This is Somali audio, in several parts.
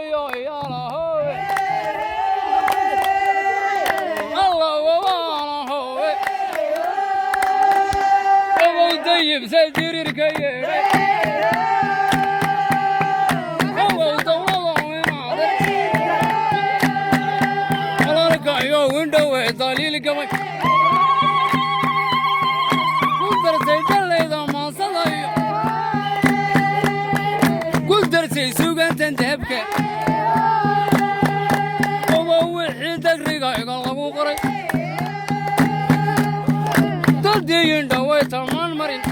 Oyoyalahowe. Allah wabaalahowe. Obow dayibse diriirka yeedhay. Obow dawlada imaaday. Walaalkayo windhowe daliil gabay. Ku darsay dallayda maansada iyo ku darsay sugantan dahabka. Obow wixii dagrigayga lagu qoray. Dadii indhaway tamaan marin.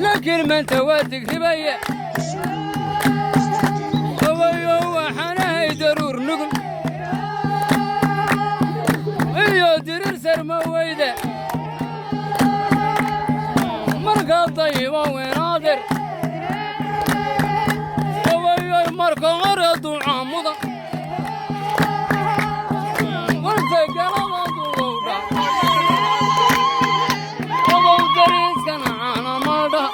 Laakiin maanta waa digribaya. Obayo waxaanahay daruur nugul. Iyo dirir sarma weyde. Markaa dayiba wenaadir. Obayo marka hore ducaamuda. Warta galada dulowdha. Obow dariiskana caanamadha.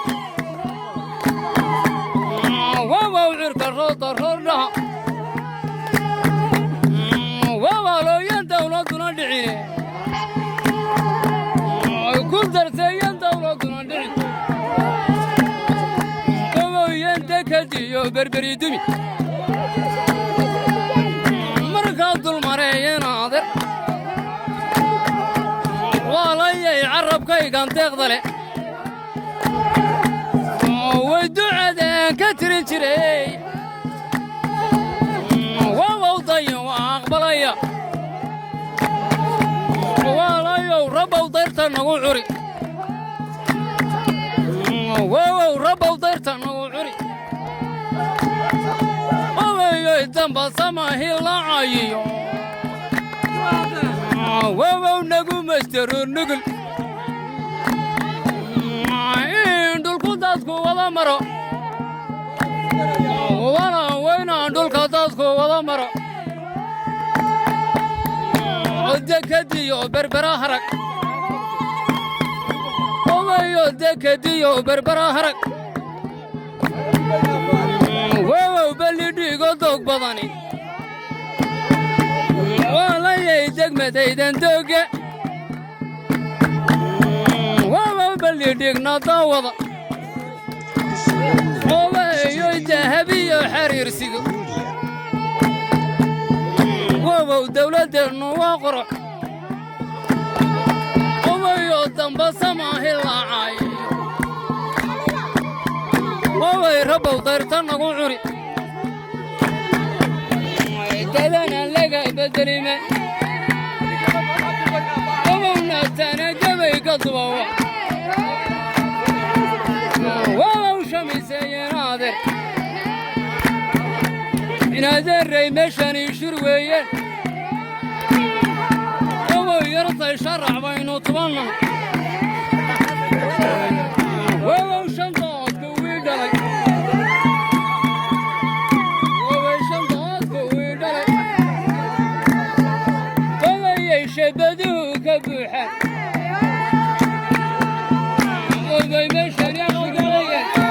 Wabow cirka roodda roordhaha. Wabalooyan dawladuna dhicine. Ku darseeyan dawladuna dhicin. Oboyan dekadiyo berberi dumi. Markaa dulmareeyeen adeer. Waalayay carabkaygan deeqda leh. Way ducadeen ka tirin jiray. Wabow dayin waa aqbalaya. Waalayow rabbow dayrta nagu curi. Wawow rabbow dayrta nagu curi. Obayoy damba sama hilaacayiyo. Wawow nagu mastaro nugul. In dhulku dadku wada maro. Wana waynaan dhulka dadku wada maro. Dekadiyo berbera harag. Obayo dekadiyo berbera harag. Wawow balli dhiigo doog badani. Waalayay degmadaydan dooga. Wawow balli dhiigna daawada. Obayoy dahabiyo xariirsigo. Wawow dawladdeennu waa qoroc. Obayo damba sama hilaacayo. Waway rabbow dayrta nagu curi. Dadana laga bedelime. Obowna tana gabay ka dubawa. Wawow shamiseeyeen adeer. Inaadeeray meeshani shir weeyeen. Obow yartay sharac baynu tubannahay.